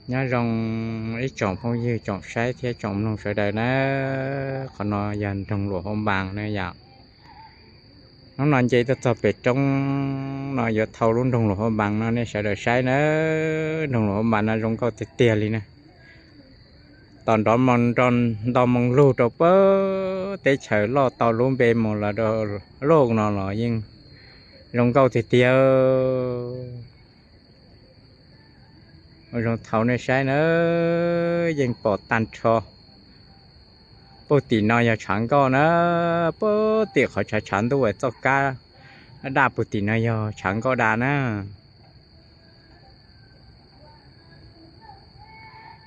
Nyob zoo ib tsoom phooj ywg tsoom saib thiab tsoom mloog sawv daws na. Qhov no yog nroog Luam Hauv Npas na yom. Hnub no nce tuaj txog pem roob no yuav thau lub nroog Luam Hauv Npas no nej sawv daws saib na. Nroog Luam Hauv Npas no zoo nkauj tiag tiag li na. Tom nrov nto moo lug rau puag teb chaws loj tau lub npe mus los rau lub no los yeej zoo nkauj tiag tiag. Ua zoo thau nej saib na, yeej pom tag nrho. Puag tim no yog tshav nkauj na, puag tim qhov tshav tshav ntuj es txoj kab daj puag tim no yog tshav nkauj daj na.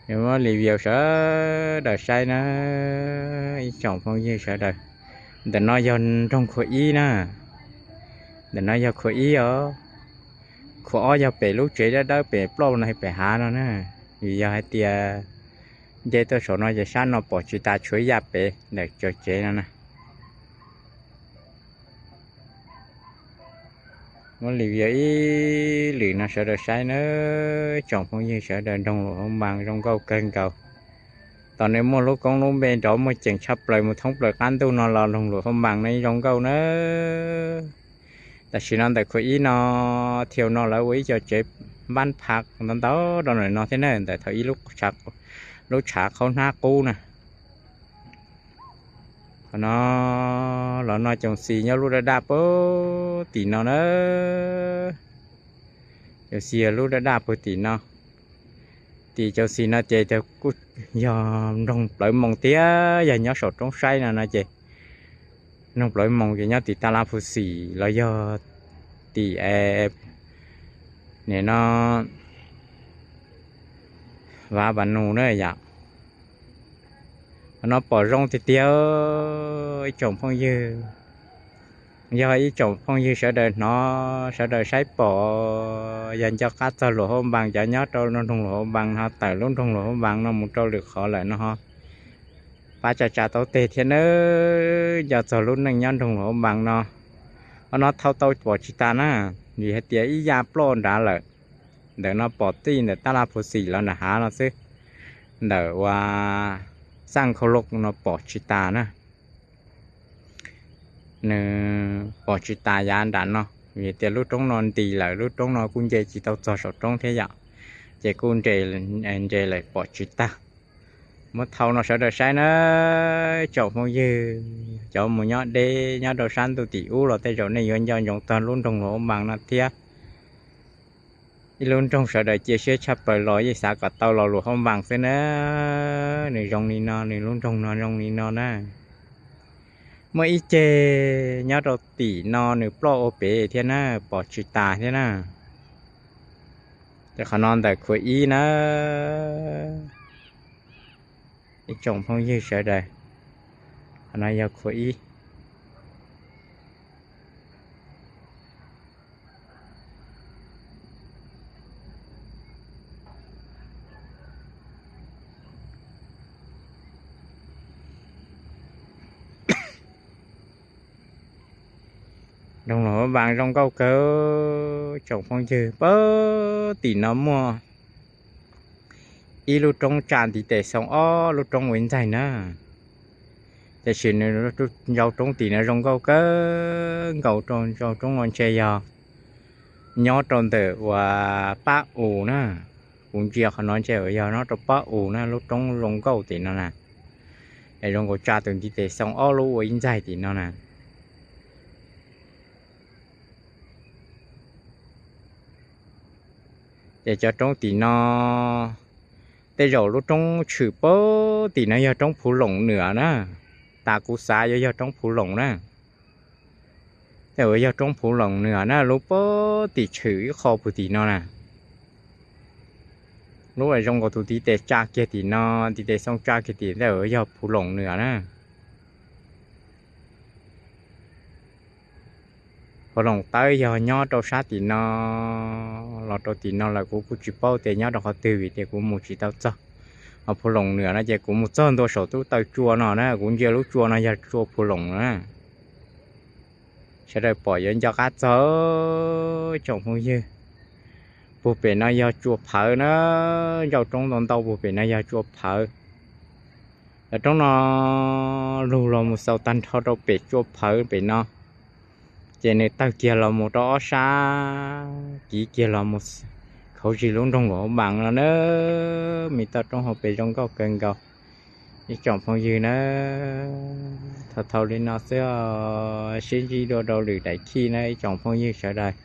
Muab review sawv daws saib na, ib tsoom phooj ywg sawv daws. Ntawm no yog nroog khua ib na, ntawm no yog khua ib os. Khua ob yog pem lub tsev dawb dawb pem ploj no pem hav no na. Vim yog hais tias nce tuaj saum no ces sab no pom tsis tas tshuav ib yam pem ntawm cov tsev no na. Muab review ib lwm no sawv daws saib na, tsoom phooj ywg sawv daws. Nroog Luam Hauv Npas zoo nkauj kawg nkaus. Tom nws muaj lub koob lub npe nrov muaj ceem tshaj plaws mus thoob plaws qab ntuj no los nroog Luam Hauv Npas no zoo nkauj na. Tam sim no ntawm khua ib no, thiau no lawv ua ib co tsev npab phav ntau ntau rau ntawm no thiab na, ntawm thaum ib lub tshav qhaub hnab qub na. Qhov no los no coos xis nyob lub daj daj puag tim no na. Coos xis yog lub daj daj puag tim no. Tim coos xis no ces kuj yog nroog Plawv Moos thiab, yog nyob saum roob saib no no ces nroog Plawv Moos ces nyob tim Taj Laj Phu Xim los yog tim nim no Vav Vas Nus na yom. Qhov no pom zoo tiag tiag ib tsoom phooj ywg. Yog ib tsoom phooj ywg sawv daws hnov sawv daws saib pom, yog nco qab txog Luam Hauv Npas, cov nyob rau nroog Luam Hauv Npas no, tawm lub nroog Luam Hauv Npas no mus rau lwm qhov lawm no ho pab tsa tsa taub teg thiab nawb. Nco txog lub neej nyob nroog Luam Hauv Npas no, qhov no thau tau pom tsis tas na, vim hais tias ib yam ploj nrad lawm. Ntawm no pom txij ntawm Taj Laj Phu Xim los nram hav no xwb, ntawm uas Xaj Khau Loj no pom tsis tas na. Nws pom tsis tas yav nram no, vim tias lub roob no nti lawm, lub roob no kuj nce tsis tau txog saum roob thiab yom, ces kuj nres lawm pom tsis tag. Muab thau no sawv daws saib na, tsoom phooj ywg, cov mus nyob deb nyob rau sab ntuj tim ub los tej zaum nej yuav nco ntsoov txog lub nroog Luam Hauv Npas no thiab. Ib lub nroog sawv daws cia siab tshaj plaws los yeej xav kom tau los Luam Hauv Npas xwb na. Nws zoo li no, nws lub nroog no zoo li no na. Muaj ib ceg nyob rau tim no nws ploj ua pem thiab na, pom tsis tas thiab na. Ces qhov no ntawm khua ib na, ib tsoom phooj ywg sawv daws, qhov no yog khua ib. Nroog Luam Hauv Npas zoo nkauj kawg tsoom phooj ywg. Puag tim no muaj ib lub roob tsa ntiv tes xoo ob lub roob ua ib ntxaig na. Tiam sis nws ntsia roob tim no zoo nkauj kawg nkaus, rau ntsia roob no ntshe yog nyob rau ntawm uas pab us na. Kuv ntsia qhov no ntshe uas yog nyob rau pab us na, lub roob zoo nkauj tim no na. Es zoo nkaus tsa tus ntiv tes xoo ob lub ua ib ntxaig tim no na. Ces cov roob tim no, tej zaum lub roob tshwm puag tim no yog roob Phuv Loos Nwam na. Tas kuv xav yuav yog roob Phuv Loos na. Tej zaum yog roob Phuv Loos Nwam na, lub puag tim tshwm ib qho puag tim no na. Lub zoo nkaus tus ntiv tes tsa kiag tim no, ntiv tes xoo tsa kiag tim tej zaum yog Phuv Loos Nwam na. Phuv Loos Tawb yog nyob rau sab tim no los rau tim no lawm, kuv kuj tsis paub tias nyob rau qhov twg vim tias kuv mus tsis tau txog. Ho Phuv Loos Nwam no ces kuv mus txog ntua saum lub taw tsua no na, kuv ntsia lub tsua no yog tsua Phuv Loos na. Sawv daws pom yuav nco qab txog tsoom phooj ywg. Puag pem no yog Tsua Phawv na, ncauj roob ntau ntau puag pem no yog Tsua Phawv. Cov roob no lug los mus xaus tag nrho rau pem Tsua Phawv pem no, ces nws tawg kiag los mus rau ob sab, kiv kiag los mus khauv zig lub nroog Luam Hauv Npaas no na. Me toj roob hauv pes zoo nkauj kawg nkaus ib tsoom phooj ywg na. Thaum thaum li no xwb, sib ntsib dua rau lwm daim khij na ib tsoom phooj ywg sawv daws.